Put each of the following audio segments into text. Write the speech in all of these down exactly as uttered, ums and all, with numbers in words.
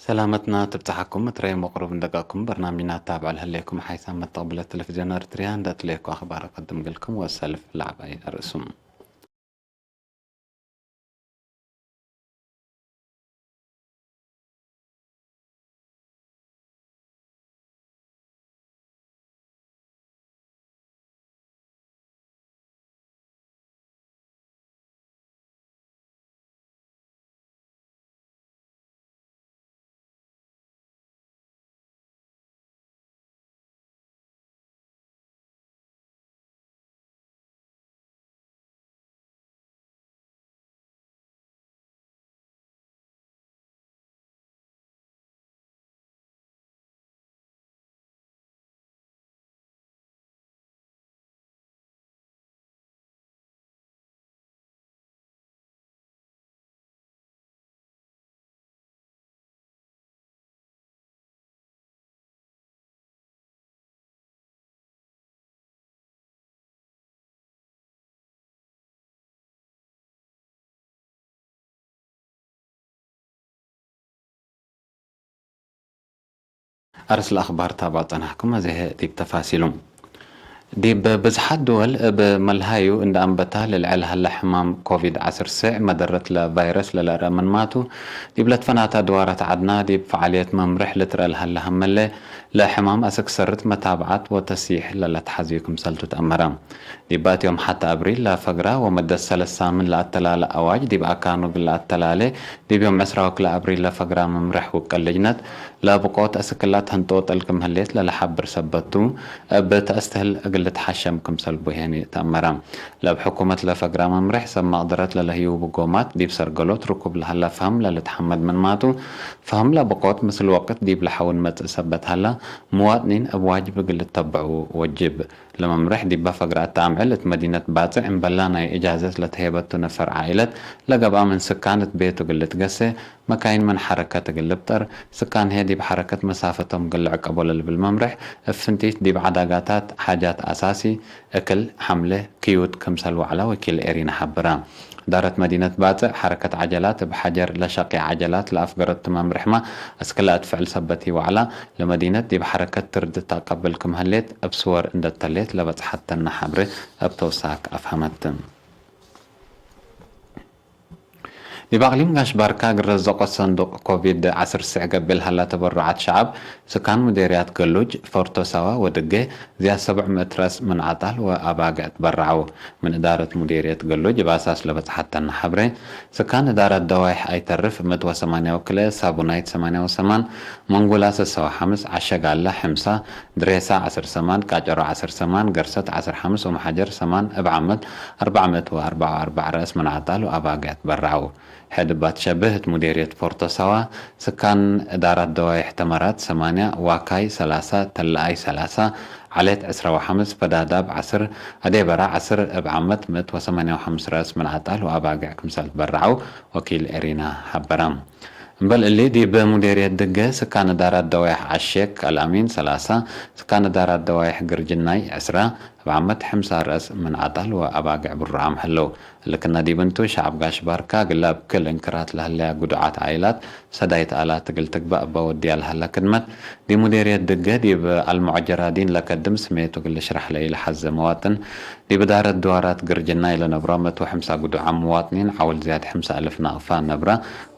ሰላመትና ትብጽሐኩም። እትረይ መቅሩብ እንደቀኩም በርናምጅና ታብዕ ለህሌኩም ሓይሳም መተቅብለት ቴሌቪዝዮን ኤርትርያ እንደ እትሌኩ አኽባር እቀድም እግልኩም ወሰልፍ ለዐባይ አርእሱም። አርስ ለአኽባር ታብዖ ጸናሕኩም፣ አዜ ዲብ ተፋሲሉ። ዲብ ብዝሓት ድወል እብ መልሃዩ እንደ አንበታ ለልዐል ሀለ ሕማም ኮቪድ ዐስር ስዕ መደረት ለቫይረስ ለለአርአ ምንማቱ፣ ዲብ ለትፈናተ አድዋራት ዐድና ዲብ ፈዓልየት መምርሕ ልትረአ ለሀለ ሀመለ፣ ለሕማም አስክ ሰርት መታብዓት ወተስይሕ ለለትሐዝዩ ክምሰልቱ ተአመረ። ዲብ አትዮም ሐተ አብሪል ለፈግራ ወመደት ሰለስ ሳምን ለአተላለ አዋጅ ዲብ አካኑ እግል ለአተላሌ፣ ዲብ ዮም ዕስራ ወክልኤ አብሪል ለፈግራ መምርሕ ውቅል ልጅነት ለብቆት አስክላት ህንጦጥ እልክም ህሌት ለለሐብር ሰበት ቱ፣ እብ ተአስትህል እግል ልትሐሸም ክምሰል ቡሄኒ ተአመረ። ለእብ ሕኩመት ለፈግራ መምርሕ ሰብ መቅደረት ለለህዩ ብጎማት ዲብ ሰርገሎት ርኩብ ለሀለ ፈህም ለልትሐመድ ምንማቱ፣ ፈህም ለብቆት ምስል ወቅት ዲብ ለሐውን መጽእ ሰበት ሀላ፣ ምዋጥኒን እብ ዋጅብ እግል ልተበዑ ወጅብ። ለመምርሕ ዲበ ፈግረ እተ አምዕል እት መዲነት ባጽዕ እምበላ ናይ እጃዘት ለተሄበቱ ነፈር ዓኢለት ለገብአ ምን ስካን እት ቤቱ እግል ልትገሴ፣ መካይን ምን ሐረከት እግል ልብጠር፣ ስካን ህዬ ዲብ ሐረከት መሳፈቶም እግል ልዕቀቦ ለልብል መምርሕ፣ እብ ፍንቲት ዲብ ዐዳጋታት ሓጃት አሳሲ፣ እክል፣ ሐምሌ፣ ክዩት ክምሰል ወዕላ ወኪል ኤሪና ሐብራ። እዳረት መዲነት ባጽዕ፣ ሐረከት ዐጀላት እብ ሐጀር ለሸቄ ዐጀላት ለአፍገረቱ መምርሕመ አስክ ለአድፍዕ ልሰበት ወዕላ፣ ለመዲነት ዲብ ሐረከት ትርድ ተአቀብል ክም ህሌት እብ ስወር እንደ ተሌት ለበጽሐተነ ሐብሬ እብ ተውሳክ አፍሀመት። ዲብ አቅሊም ጋሽ ባርካ እግል ረዘቆ ሰንዱቅ ኮቪድ ዐስር ስዕ ገብእ ለሀላ ተበሩዓት ሸዐብ፣ ስካን ሙዴርያት ገሉጅ፣ ፎርቶ ሳዋ ወድጌ፣ ዝያድ ሰቡዕ ምእት ረአስ ምን አጣል ወአባግዕ ትበረዐው። ምን እዳረት ሙዴርየት ገሉጅ እብ አሳስ ለበጽሐተነ ሐብሬ፣ ስካን እዳረት ደዋይሕ አይተርፍ ምእት ወሰማንያ ወክልኤ፣ ሳቡናይት ሰማንያ ወሰማን፣ መንጉላ ሰሰ ወሐምስ፣ ዐሸጋለ ሕምሳ፣ ድሬሳ ዐስር ሰማን፣ ቃጨሮ ዐስር ሰማን፣ ገርሰት ዐስር ሐምስ ወመሓጀር ሰማን እብ ዓመት አርበዕ ምእት ወአርበዕ ወአርበዕ ረአስ ምን አጣል ወአባግዕ ትበረዐው። ሕድ እባት ሸብህ እት ሙዴርየት ፎርቶ ሳዋ፣ ስካን እዳራት ደዋይሕ ተመራት ሰማንያ፣ ዋካይ ሰላሳ፣ ተለኣይ ሰላሳ፣ ዐሌት ዕስራ ወሐምስ፣ ፈዳዳብ ዐስር፣ አዴበራ ዐስር እብ ዓመት ምእት ወሰማንያ ወሐምስ ረአስ ምን አጣል ወአባግዕ ክምሰል ትበረዐው ወኪል ኤሪና ሐበረ። እምበል እሊ፣ ዲብ ሙዴርየት ድገ፣ ስካን እዳራት ደዋይሕ ዐሼክ አልአሚን ሰላሳ፣ ስካን እዳራት ደዋይሕ ግርጅናይ ዐስራ፣ እብ ዓመት ሕምሳ ረአስ ምን አጣል ወአባግዕ ብሩዓም ሀለው። እሊ ክነ ዲብ እንቱ፣ ሸዐብ ጋሽ ባርካ እግለ እብ ክል እንክራት ለህለያ ግዱዓት ዓኢላት ሰዳይት አላት እግል ትግባእ እበ ወድያ ለሀለ ክድመት፣ ዲብ ሙዴርየት ድገ ዲብ አልሙዐጀራዲን ለከድም ስሜቱ እግል ልሽራሕ ለኢለሐዜ መዋጥን፣ ዲብ እዳረት ድዋራት ግርጅናይ ለነብሮ ምእት ወሐምሳ ግዱዓም ምዋጥኒን ዐውል ዝያድ ሕምሳ አልፍ ናቅፋ ነብረ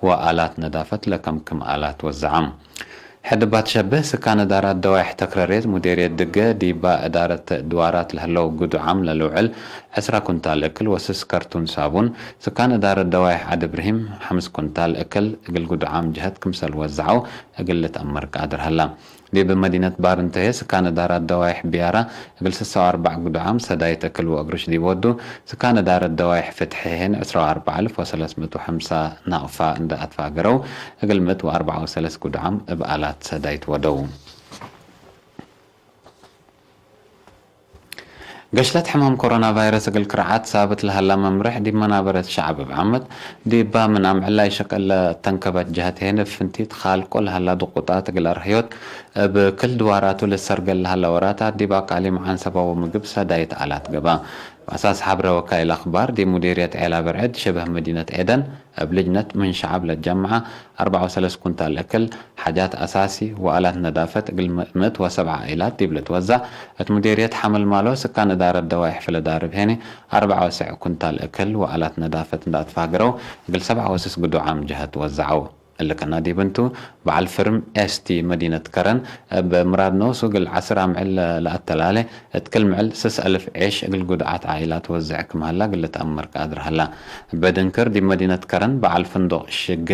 ወአላት ነዳፈት ለከምክም አላት ወዘዐም። ሕድ እባት ሸብህ፣ ስካን እዳራት ደዋይሕ ተክረሬት ሙዴርየት ድገ፣ ዲባ እዳረት ድዋራት ለህለው ግዱዓም ለልውዕል ዕስራ ኩንታል እክል ወስስ ከርቱን ሳቡን፣ ስካን እዳረት ደዋይሕ ዐድ እብርሂም ሐምስ ኩንታል እክል እግል ግዱዓም ጀሀት ክምሰል ወዘዐው እግል ልትአመር ቃድር ሀላ። ዲብ መዲነት ባርንተ ህዬ፣ ስካን እዳራት ደዋይሕ ብያራ እግል ስሳ ወአርበዕ ግዱዓም ሰዳይት እክል ወአግሩሽ ዲብ ወዱ፣ ስካን እዳረት ደዋይሕ ፍትሒ ህዬን ዕስራ ወአርበዕ አልፍ ወሰለስ ምእት ወሐምሳ ናቅፋ እንደ አትፋገረው፣ እግል ምእት ወአርበዕ ወሰለስ ግዱዓም እብ አላት ሰዳይት ወደው። ገሽለት ሕማም ኮሮና ቫይረስ እግል ክርዓት ሳብት ለሀላ መምርሕ፣ ዲብ መናበረት ሸዐብ እብ ዓመት፣ ዲባ ምን አምዕል ላይ ሸቅል ለተንከበት ጀሀት ሄን፣ እብ ፍንቲት ካልቆ ለሀላ ድቁጣት እግል አርህዮት፣ እብ ክል ድዋራቱ ልሰርገል ለሀላ ወራታት፣ ዲብ አቃሊም ዐንሰበ ወምግብ ሰዳይት አላት ገባ። ወአሳስ ሐብረ ወካይል አክባር፣ ዲብ ሙዴርየት ዔላ ብርዕድ ሽበህ መዲነት ዔደን፣ እብ ልጅነት ምን ሸዐብ ለትጀምዐ አርበዕ ወሰለስ ኩንታል እክል፣ ሓጃት አሳሲ ወአላት ነዳፈት እግል ምእት ወሰብዓ ዐኢላት ዲብ ልትወዛዕ፣ እት ሙዴርየት ሐመልማሎ ስካን እዳረት ደዋይሕ ፍለዳርብ ሄኒ፣ አርበዕ ወሰዕ ኩንታል እክል ወአላት ነዳፈት እንዳ አትፋግረው፣ እግል ሰብዓ ወስስ ግዱዓም ጀሀት ወዘዐው። እሊ ቅነ ዲብ እንቱ፣ በዐል ፍርም ኤስቲ መዲነት ከረን፣ እብ ምራድ ኖሱ እግል ዐስር አምዕል ለአተላሌ፣ እት ክል ምዕል ስስ አልፍ ዔሽ እግል ግዱዓት ዐኢላት ወዝዕ ክም ሀላ እግል ልትአመር ቃድር ሀላ። እበ ድንክር ዲብ መዲነት ከረን በዐል ፍንዱቅ ሽጌ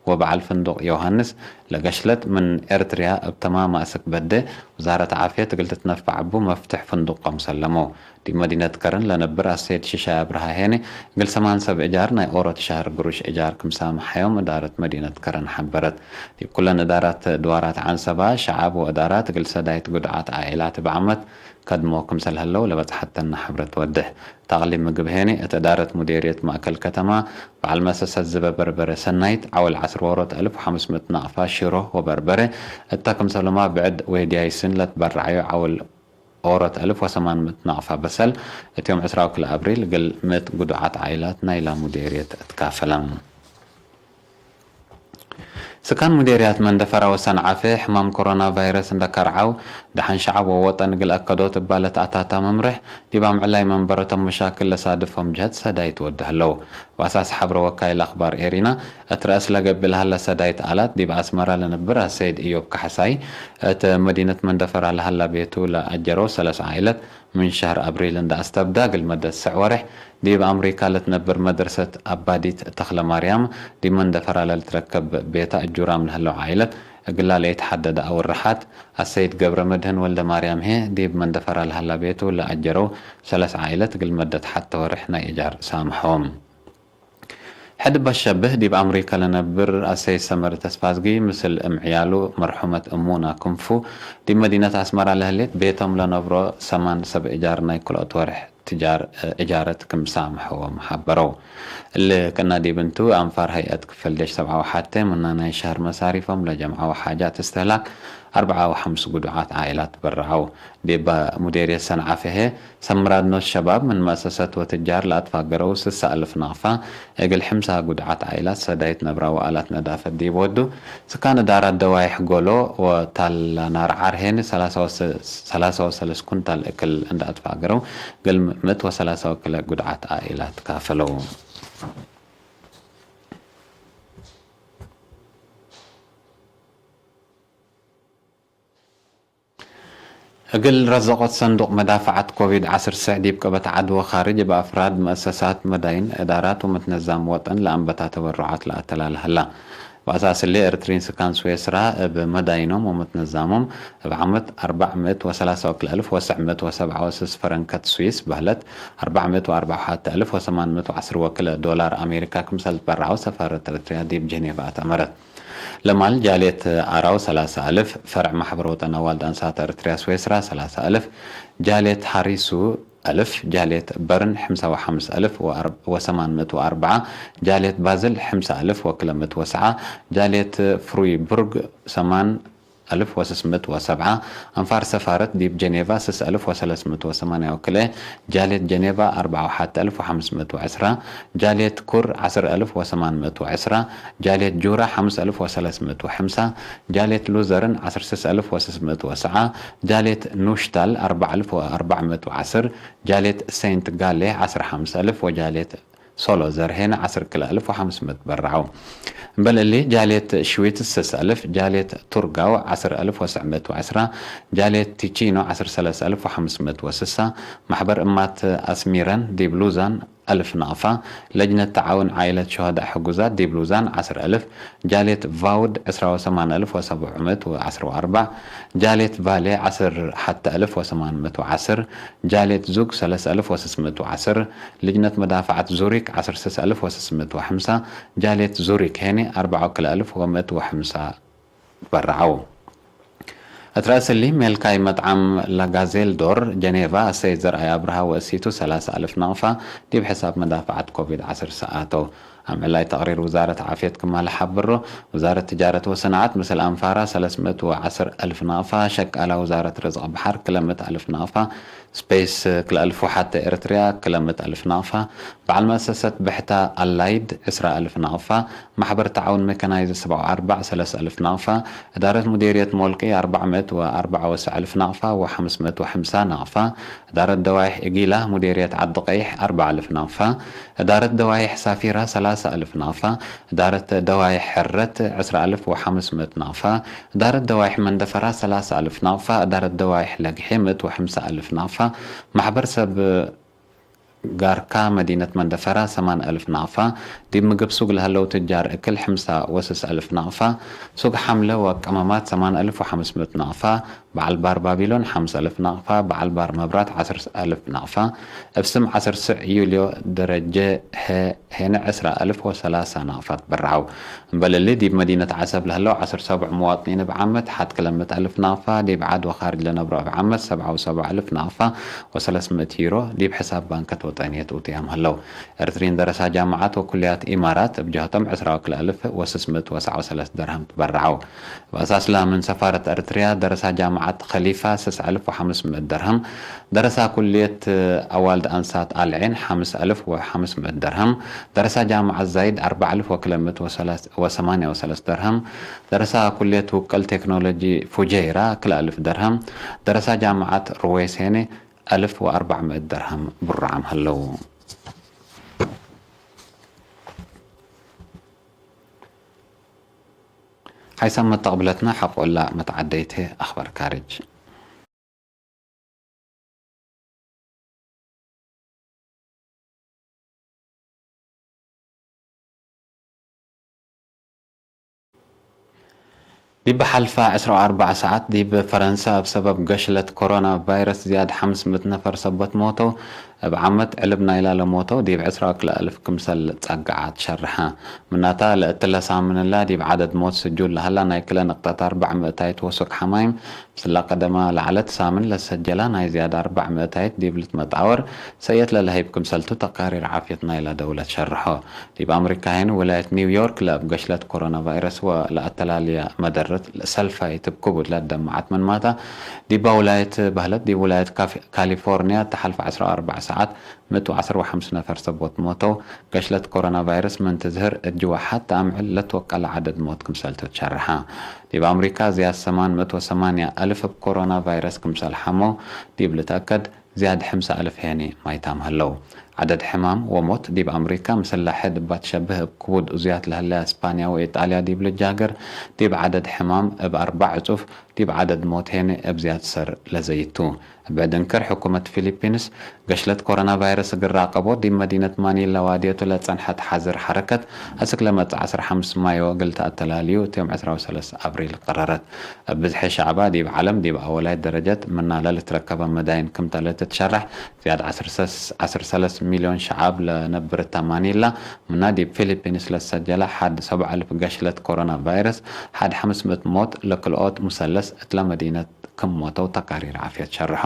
ወበዐል ፍንዱቅ ዮሃንስ፣ ለገሽለት ምን ኤርትርያ እብ ተማም አስክ በዴ፣ ውዛረት ዓፍየት እግል ትትነፈዕ እቡ መፍትሕ ፍንዱቆም ሰለመው። ዲብ መዲነት ከረን ለነብር አሰይድ ሽሻይ አብርሃ ሄኒ፣ እግል ሰማን ሰብ እጃር ናይ ኦሮ ትሸህር ግሩሽ እጃር ክም ሳምሐዮም እዳረት መዲነት ከረን ሐበረት። ዲብ ኩለን እዳራት ድዋራት ዐንሰባ፣ ሸዐብ ወእዳራት እግል ሰዳይት ግዱዓት ዐኢላት እብ ዓመት ከድሞ ክምሰል ሀለው ለበጽሐተነ ሐብረት ወድሕ። ታቅሊብ ምግብ ሄኒ፣ እት እዳረት ሙዴርየት ማእከል ከተማ፣ በዐል መሰሰት ዝበ በርበረ ሰናይት፣ ዐውል ዐስር ዎሮት አልፍ ወሐምስ ምእት ናቅፋ ሽሮ ወበርበረ፣ እተ ክምሰሉማ ብዕድ ወህድያይ ስን ለትበረዐዩ ዐውል ኦሮት አልፍ ወሰማን ምእት ናቅፋ በሰል፣ እት ዮም ዕስራ ወክልኤ አብሪል እግል ምእት ግዱዓት ዐኢላት ናይላ ሙዴርየት ትካፈለ። ስካን ሙዴርያት መንደፈራ ወሰንዓፈ ሕማም ኮሮና ቫይረስ እንደ ከርዐው፣ ደሐን ሸዐብ ወወጠን እግል አከዶት እባ ለተአታታ መምርሕ፣ ዲብ አምዕላይ መንበረቶም መሻክል ለሳድፎም ጀህት ሰዳይት ወደ ህለው። ወአሳስ ሐብረ ወካይል አክባር ኤሪና፣ እት ረአስ ለገብእ ለሀለ ሰዳይት አላት፣ ዲብ አስመራ ለነብር አሰይድ እዮብ ካሕሳይ፣ እት መዲነት መንደፈራ ለሀላ ቤቱ ለአጀረው ሰለስ ዓኢለት፣ ምን ሸህር አብሪል እንደ አስተብዳ፣ እግል መደት ሰዕ ወሬሕ፣ ዲብ አምሪካ ለትነብር መድረሰት አባዲት ተክለ ማርያም፣ ዲብ መንደፈራ ለልትረከብ ቤታ እጁራም ለህለው ዓኢለት፣ እግላ ለኢተሐደደ አውርሓት፣ አሰይድ ገብረ መድህን ወልደ ማርያም ህዬ፣ ዲብ መንደፈራ ለሀላ ቤቱ ለአጀረው ሰለስ ዓኢለት፣ እግል መደት ሐተ ወሬሕ ናይ እጃር ሳምሐዎም። ሕድ በሸብህ ዲብ አምሪከ ለነብር አሰይድ ሰመረ ተስፋዝጊ ምስል እም ዕያሉ መርሑመት እሙና ክንፉ ዲብ መዲነት አስመራ ለህሌት ቤቶም ለነብሮ ሰማን ሰብ እጃር ናይ ክልኦት ወርሕ ትጃር እጃረት ክም ሳምሐዎም ሐበረው። እሊ ቅነ ዲብ እንቱ አንፋር ሀይአት ክፈል ዴሽ ሰብዓ ወሐቴ ምነ ናይ ሸህር መሳሪፎም ለጀምዐው ሓጃት እስትህላክ አርበዓ ወሐምስ ግዱዓት ዓኢላት በረዐው። ዲበ ሙዴርየት ሰንዓፈ ህዬ፣ ሰምራድኖት ሸባብ ምን መአሰሰት ወትጃር ለአትፋገረው ስሳ አልፍ ናቅፋ፣ እግል ሕምሳ ጉድዓት ዓኢላት ሰዳይት ነብራ ወአላት ነዳፈት ዲብ ወዱ፣ ስካን እዳራት ደዋይሕ ጎሎ ወታላናር ዓር ሄኒ ሰላሳ ወሰ-፣ ሰላሳ ወሰለስ ኩንታል እክል እንደ አትፋገረው፣ እግል ምእት ወሰላሳ ወክልኤ ጉድዓት ዓኢላት ካፈለው። እግል ረዘቆት ሰንዱቅ መዳፈዐት ኮቪድ ዐስር ስዕ ዲብ ቀበት ዐድ ወካርጅ እብ አፍራድ፣ መአሰሳት፣ መዳይን፣ እዳራት ወመትነዛም ወጠን ለአንበታ ተበሩዓት ለአተላለ ሀላ። ወአሳስ እሊ ኤርትሪን ስካን ስዌስራ እብ መዳይኖም ወመትነዛሞም እብ ዓመት አርበዕ ምእት ወሰላሳ ወክልኤ አልፍ ወሰዕ ምእት ወሰብዓ ወስስ ፈረንከት ስዊስ በህለት፣ አርበዕ ምእት ወአርበዕ ወሐተ አልፍ ወሰማን ምእት ወዐስር ወክልኤ ዶላር አሜሪካ ክምሰል ትበረዐው ሰፋረት ኤርትርያ ዲብ ጀኔቫ አትአመረት። ለማል ጃልየት አራው ሰላሳ አልፍ፣ ፈርዕ ማሕበር ወጠን አዋልድ አንሳት ኤርትርያ ስዌስራ ሰላሳ አልፍ፣ ጃልየት ሐሪሱ አልፍ፣ ጃልየት በርን ሕምሳ ወሐምስ አልፍ ወአርብ-፣ ወሰማን ምእት ወአርበዓ፣ ጃልየት ባዝል ሕምሳ አልፍ ወክለ ምእት ወሰዓ፣ ጃልየት ፍሩይቡርግ ሰማን አልፍ ወስስ ምእት ወሰብዓ፣ አንፋር ሰፋረት ዲብ ጀኔቫ ስስ አልፍ ወሰለስ ምእት ወሰማንያ ወክልኤ፣ ጃልየት ጀኔቫ አርበዓ ወሐተ አልፍ ወሐምስ ምእት ወዐስራ፣ ጃልየት ኩር ዐስር አልፍ ወሰማን ምእት ወዐስራ፣ ጃልየት ጁራ ሐምስ አልፍ ወሰለስ ምእት ወሐምሳ፣ ጃልየት ሉዘርን ዐስር ስስ አልፍ ወስስ ምእት ወሰዓ፣ ጃልየት ኑሽታል አርበዕ አልፍ ወአርበዕ ምእት ወዐስር፣ ጃልየት ሴንት ጋሌ ዐስር ሐምስ አልፍ ወጃልየት ሶሎ ዘርሄነ ዐስር ክልኤ አልፍ ወሐምስ ምእት በረዐው። እምበል እሊ፣ ጃልየት ሽዊትስ ስስ አልፍ፣ ጃልየት ቱርጋው ዐስር አልፍ ወሰዕ ምእት ወዐስራ፣ ጃልየት ቲቺኖ ዐስር ሰለስ አልፍ ወሐምስ ምእት ወስሳ፣ ማሕበር እማት አስሚረን ዲብ ሉዛን አልፍ ናቅፋ፣ ለጅነት ተዓውን ዓኢለት ሹሀዳእ ሕጉዛት ዲብ ሉዛን ዐስር አልፍ፣ ጃልየት ቫውድ ዕስራ ወሰማን አልፍ ወሰብዑ ምእት ወዐስር ወአርበዕ፣ ጃልየት ቫሌ ዐስር ሐተ አልፍ ወሰማን ምእት ወዐስር፣ ጃልየት ዙግ ሰለስ አልፍ ወስስ ምእት ወዐስር፣ ልጅነት መዳፈዐት ዙሪክ ዐስር ስስ አልፍ ወስስ ምእት ወሐምሳ፣ ጃልየት ዙሪክ ሄኒ አርበዕ ወክልኤ አልፍ ወምእት ወሐምሳ በረዐው። እት ረአስ እሊ፣ ሜልካይ መጥዓም ላጋዜል ዶር ጀኔቫ፣ አሰይድ ዘርአይ አብርሃ ወእሲቱ ሰላሳ አልፍ ናቅፋ ዲብ ሕሳብ መዳፈዐት ኮቪድ ዐስር ሰአተው። አምዕላይ ተቅሪር ውዛረት ዓፍየት ክማለ ሐብሮ፣ ውዛረት ትጃረት ወሰናዐት ምስል አንፋራ ሰለስ ምእት ወዐስር አልፍ ናቅፋ፣ ሸቃላ ውዛረት ርዝቅ በሐር ክለ ምእት አልፍ ናቅፋ፣ ስፔስ ክለ አልፍ ወሐተ ኤረትርያ ክለ ምእት አልፍ ናቅፋ፣ በዐል መአሰሰት ብሕታ አላይድ ዕስራ አልፍ ናቅፋ፣ ማሕበር ተዓውን ሜካናይዝድ ሰብዓ ወአርባዕ ሰለስ አልፍ ናቅፋ፣ እዳረት ሙዴርየት ሞልቂ አርባዕ ምእት ወአርበዓ ወሰዕ አልፍ ናቅፋ ወሐምስ ምእት ወሐምሳ ናቅፋ፣ እዳረት ደዋይሕ እጊላ ሙዴርየት ዐዲ ቀይሕ አርበዕ አልፍ ናቅፋ፣ እዳረት ደዋይሕ ሳፊራ ሰላሳ አልፍ ናቅፋ፣ እዳረት ደዋይሕ ሕረት ዕስራ አልፍ ወሐምስ ምእት ናቅፋ፣ እዳረት ደዋይሕ መንደፈራ ሰላሳ አልፍ ናቅፋ፣ እዳረት ደዋይሕ ለግሒ ምእት ወሐምሳ አልፍ ናቅፋ፣ ማሕበር ሰብ ጋርካ መዲነት መንደፈራ ሰማን አልፍ ናቅፋ፣ ዲብ ምግብ ሱግ ለህለው ትጃር እክል ሕምሳ ወስስ አልፍ ናቅፋ፣ ሱግ ሐምለ ወቀመማት ሰማን አልፍ ወሐምስ ምእት ናቅፋ፣ በዐል ባር ባቢሎን ሐምስ አልፍ ናቅፋ፣ በዐል ባር መብራት ዐስር አልፍ ናቅፋ፣ እብ ስም ዐስር ስዕ ዩልዮ ደረጀ ሄ-፣ ሄነ ዕስራ አልፍ ወሰላሳ ናቅፋ ትበረዐው። እምበል እሊ፣ ዲብ መዲነት ዐሰብ ለህለው ዐስር ሰቡዕ ሙዋጥኒን እብ ዓመት ሐድ ክለ ምእት አልፍ ናቅፋ፣ ዲብ ዐድ ወካርጅ ለነብሮ እብ ዓመት ሰብዓ ወሰቡዕ አልፍ ናቅፋ ወሰለስ ምእት ዩሮ ዲብ ሕሳብ ባንከት ወጠንየት ኡትያም ህለው። ኤርትሪን ደረሳ ጃምዓት ወኩልያት ኢማራት እብ ጀህቶም ዕስራ ወክልኤ አልፍ ወስስ ምእት ወሰብዓ ወሰለስ ደርሀም ትበረዐው። እብ አሳስላ ምን ሰፋረት ኤርትርያ ደረሳ ጃምዓት ከሊፋ ስስ አልፍ ወሐምስ ምእት ደርሀም፣ ደረሳ ኩልየት አዋልድ አንሳት አልዔን ሐምስ አልፍ ወሐምስ ምእት ደርሀም፣ ደረሳ ጃምዓት ዛይድ አርበዕ አልፍ ወክልኤ ምእት ወሰማንያ ወሰለስ ደርሀም፣ ደረሳ ኩልየት ውቅል ቴክኖሎጂ ፉጀይራ ክልኤ አልፍ ደርሀም፣ ደረሳ ጃምዓት ሩዌስ ሄኔ አልፍ ወአርበዕ ምእት ደርሀም ብሩዓም ሀለው። ሓይሳም መተቅብለትና ሐቆላ መትዓደይት ህይ አኽበር ካርጅ። ዲብ ሐልፈ ዕስራ ወአርበዕ ሰዓት ዲብ ፈረንሳ እብ ሰበብ ገሽለት ኮሮና ቫይረስ ዝያድ ሐምስ ምእት ነፈር ሰቦት ሞተው። እብ ዓመት ዕልብ ናይላ ለሞተው ዲብ ዕስራ ወክልኤ አልፍ ክምሰል ጸግዓት ሸርሐ። ምናታ ለእትለ ሳምንላ ዲብ ዐደድ ሞት ስጁል ለሀላ ናይ ክለ ንቅጠት አርበዕ ምእታይት ወሱቅ ሐማይም ምስላ ቀደማ ለዐለት ሳምን ለሰጀላ ናይ ዝያድ አርበዕ ምእታይት ዲብ ልትመጣወር ሰእየት ለለሀይብ ክምሰልቱ ተቃሪር ዓፍየት ናይላ ደውለት ሸርሖ። ዲብ አምሪካ ሄን ውላየት ኒው ዮርክ ለእብ ገሽለት ኮሮና ቫይረስ ወለአተላልያ መደርት ሰልፋይት እብ ክቡድ ለአደመዐት ምንማታ፣ ዲባ ውላየት በህለት ዲብ ውላየት ካፍ-፣ ካሊፎርንያ ተሐልፈ ዐስራ ወአርበዕ ሰዓት ምእት ወዐስር ወሐምስ ነፈር ሰቦት ሞተው። ገሽለት ኮሮና ቫይረስ ምን ትዝህር እት ጅወ ሐተ አምዕል ለትወቀለ ዐደድ ሞት ክምሰልቱ ትሸርሐ። ዲብ አምሪካ ዝያድ ሰማን ምእት ወሰማንያ አልፍ እብ ኮሮና ቫይረስ ክምሰል ሐመው ዲብ ልትአከድ፣ ዝያድ ሕምሳ አልፍ ሄኒ ማይታም ሀለው። ዐደድ ሕማም ወሞት ዲብ አምሪካ ምስል ለሐድ እባ ትሸብህ እብ ክቡድ እዙያት ለህለያ እስፓንያ ወኢጣልያ ዲብ ልጃገር፣ ዲብ ዐደድ ሕማም እብ አርበዕ ዕጹፍ፣ ዲብ ዐደድ ሞት ሄኒ እብ ዝያድ ሰር ለዘይድ ቱ። እብ ዕድ እንክር ሕኩመት ፊሊፒንስ፣ ገሽለት ኮሮና ቫይረስ እግል ራቀቦ ዲብ መዲነት ማኒላ ዋድየቱ ለጸንሐት ሐዝር ሐረከት፣ አስክ ለመጽእ ዐስር ሐምስ ማዮ እግል ተአተላልዩ እት ዮም ዕስራ ወሰለስ አብሪል ቀረረት። እብ ብዝሒ ሸዕባ ዲብ ዐለም ዲብ አወላይት ደረጀት ምና ለልትረከበ መዳይን ክምተ ለትትሸረሕ፣ ዝያድ ዐስር ሰስ-፣ ዐስር ሰለስ ሚልዮን ሸዓብ ለነብር እተ ማኒላ፣ ምና ዲብ ፊሊፒንስ ለትሰጀለ ሐድ ሰብዓ አልፍ ገሽለት ኮሮና ቫይረስ፣ ሐድ ሐምስ ምእት ሞት ለክልኦት ሙሰለስ እትለ መዲነት ክም ሞተው ተቃሪር ዓፍየት ሸርሖ።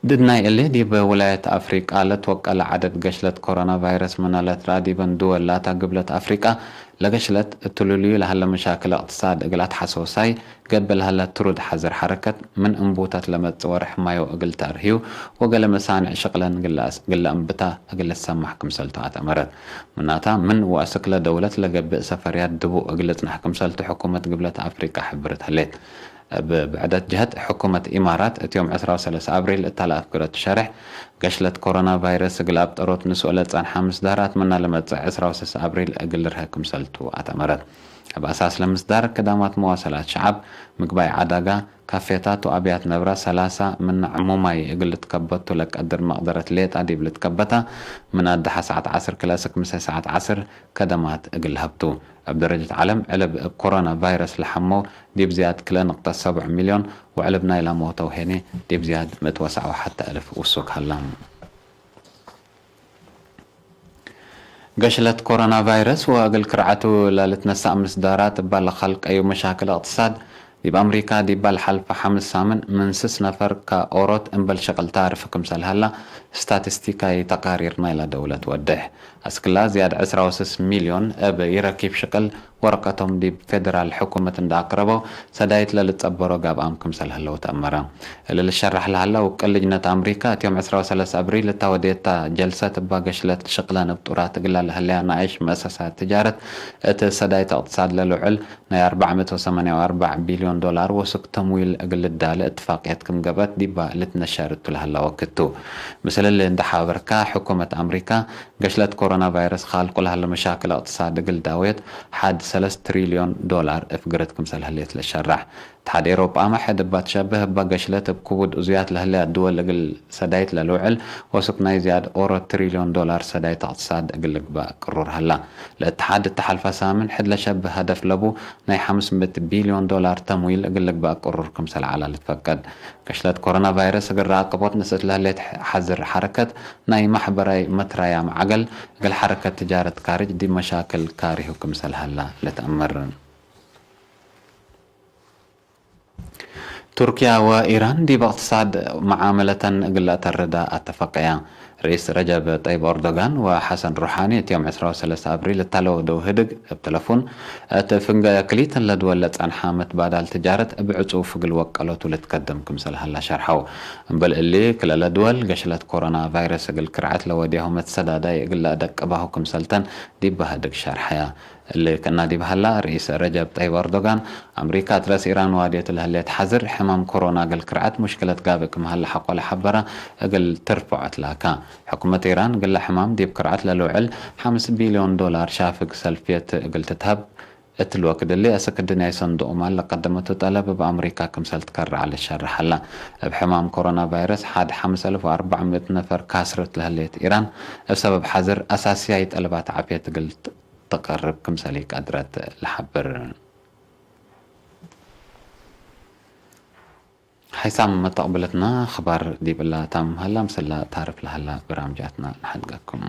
ድድ ናይ እሊ፣ ዲብ ውላየት አፍሪቃ ለትወቀለ ዐደድ ገሽለት ኮሮና ቫይረስ ምነ ለትረአ፣ ዲበን ድወል ላታ ግብለት አፍሪቃ ለገሽለት እትሉልዩ ለሀለ መሻክል እቅትሳድ እግል አትሐሶሳይ ገብእ ለሀለ ትሩድ ሐዝር ሐረከት፣ ምን እንቡተት ለመጽእ ወርሕ ማዮ እግል ተአርህዩ ወገሌ መሳንዕ ሽቅለን ግለ አስ-፣ ግለ እንብታ እግል ልትሰማሕ ክምሰልቱ አትአመረት። ምናታ፣ ምን ወአስክለ ደውለት ለገብእ ሰፈርያት ድቡእ እግል ልጽናሕ ክምሰልቱ ሕኩመት ግብለት አፍሪቃ ሕብርት ህሌት። እብ ብዕደት ጀህት፣ ሕኩመት ኢማራት እት ዮም ዕስራ ወሰለስ አብሪል እተ ለአፍግረቱ ሸሬሕ፣ ገሽለት ኮሮና ቫይረስ እግል አብጠሮት ንስኦ ለጸንሐ ምስዳራት ምና ለመጽእ ዕስራ ወሰስ አብሪል እግል ልርሀ ክምሰልቱ አትአመረት። እብ አሳስ ለምስዳር፣ ክዳማት መዋሰላት ሸዐብ፣ ምግባይ ዐዳጋ፣ ካፌታት ወአብያት ነብራ ሰላሳ ምነ ዕሙማይ እግል ልትከበቱ ለቀድር መቅደረት ሌጣ ዲብ ልትከበታ፣ ምን አደሐ ሰዓት ዐስር ክለ አስክ ምሰ ሰዓት ዐስር ከደማት እግል ለሀብቱ። እብ ደረጀት ዐለም፣ ዕልብ እብ ኮሮና ቫይረስ ለሐመው ዲብ ዝያድ ክለ ንቅጠት ሰብዕ ሚልዮን ወዕልብ ናይላ ሞተው ሄኔ ዲብ ዝያድ ምእት ወሰዕ ወሐተ አልፍ ውሱክ ሀላ። ገሽለት ኮሮና ቫይረስ ወእግል ክርዐቱ ለልትነሳእ ምስዳራት እባ ለከልቀዩ መሻክል እቅትሳድ ዲብ አምሪካ ዲባ ለሓልፈ ሐምስ ሳምን ምን ስስ ነፈር ከኦሮት እምበል ሸቅል ታርፍ ክምሰል ሀላ ስታቲስቲካይ ተቃሪር ናይላ ደውለት ወድሕ። አስክላ ዝያድ ዕስራ ወስስ ሚልዮን እብ ኢረኪብ ሽቅል ወረቀቶም ዲብ ፌደራል ሕኩመት እንደ አቅረበው ሰዳይት ለልጸበሮ ጋብኣም ክምሰል ህለው ተአመረ። እሊ ልሸራሕ ለሀለ ውቅል ልጅነት አምሪካ እት ዮም ዕስራ ወሰለስ አብሪል እታ ወዴታ ጀልሰት እባ ገሽለት ሽቅለን እብ ጡራት እግላ ለህለያ ነኣይሽ መእሰሳት ትጃረት እት ሰዳይት እቅትሳድ ለልውዕል ናይ አርበዕ ምእት ወሰማንያ ወአርበዕ ቢልዮን ዶላር ወሱክ ተምዊል እግል ልዳለ እትፋቅየት ክም ገብአት ዲባ ልትነሸር እቱ ለሀላ ወክት ቱ። ምስል እሊ እንደ ሓበርካ፣ ሕኩመት አምሪካ ገሽለት ኮሮና ቫይረስ ካልቁ ለሀለ መሻክል እቅትሳድ እግል ዳውየት ሐድ ሰለስ ትሪልዮን ዶላር እፍግርት ክምሰል ህሌት ለሸራሕ። እትሓድ ኤሮጳመ ሕድ እባ ትሸብህ እባ ገሽለት እብ ክቡድ እዙያት ለህለያት ድወል እግል ሰዳይት ለልውዕል ወሱክ ናይ ዝያድ ኦሮ ትሪልዮን ዶላር ሰዳይት እቅትሳድ እግል ልግባእ ቅሩር ሀላ። ለእትሓድ እተ ሐልፈ ሳምን ሕድ ለሸብህ ሀደፍ ለቡ ናይ ሐምስ ምእት ቢልዮን ዶላር ተምዊል እግል ልግባእ ቅሩር ክምሰል ዐላ ልትፈቀድ። ገሽለት ኮሮና ቫይረስ እግል ረአቅቦት ንስእት ለህሌት ሐዝር ሐረከት ናይ ማሕበራይ መትራያ መዓገል እግል ሐረከት ትጃረት ካርጅ ዲብ መሻክል ካሪሁ ክምሰል ሀላ ልትአመር። ቱርክያ ወኢራን ዲብ እቅትሳድ መዓመለተን እግል ለአተርዳ አተፈቀያ። ርኢስ ረጀብ ጠይብ ኦርዶጋን ወሐሰን ሩሓኒ እት ዮም ዕስራ ወሰለስ አብሪል እተ ለወደው ህድግ እብ ተለፉን፣ እት ፍንገ ክልኢተን ለድወል ለጸንሐ መትባዳል ትጃረት እብ ዕጹፍ እግል ወቀሎቱ ልትከደም ክምሰል ሀላ ሸርሐው። እምበል እሊ፣ ክልኤ ለድወል ገሽለት ኮሮና ቫይረስ እግል ክርዐት ለወዴሁ መትሰዳዳይ እግል ለአደቅባሁ ክምሰልተን ዲብ ህድግ ሸርሐያ። እሊ ክእና ዲብ ሀላ፣ ርኢስ ረጀብ ጠይብ ኦርዶጋን፣ አምሪካ እት ረአስ ኢራን ዋድየቱ ለህሌት ሐዝር፣ ሕማም ኮሮና እግል ክርዐት ሙሽክለት ጋብእ ክም ሀለ ሐቆ ለሐበረ እግል ትርፈዖ ትላካ። ሕኩመት ኢራን፣ እግለ ሕማም ዲብ ክርዐት ለልውዕል ሐምስ ቢልዮን ዶላር ሻፍግ ሰልፍየት እግል ትትሀብ፣ እትሊ ወክድ እሊ፣ አስክ ድንያይ ሰንዱቅ ማል ለቀደመቱ ጠለብ እብ አምሪካ ክምሰል ትከረዐ ልሸርሕ ሀላ። እብ ሕማም ኮሮና ቫይረስ ሐድ ሐምስ አልፍ ወአርበዕ ምእት ነፈር ካስረት ለህሌት ኢራን፣ እብ ሰበብ ሐዝር አሳስያይ ጠለባት ዓፍየት እግል ተቀርብ ክምሰል ኢቀድረት ለሐብር። ሓይሳም መተቅብለትና አኽባር ዲብ እላ ታምም ሀላ፣ ምስላ ታርፍ ለሀላ በራምጃትና ነሐልቀኩም።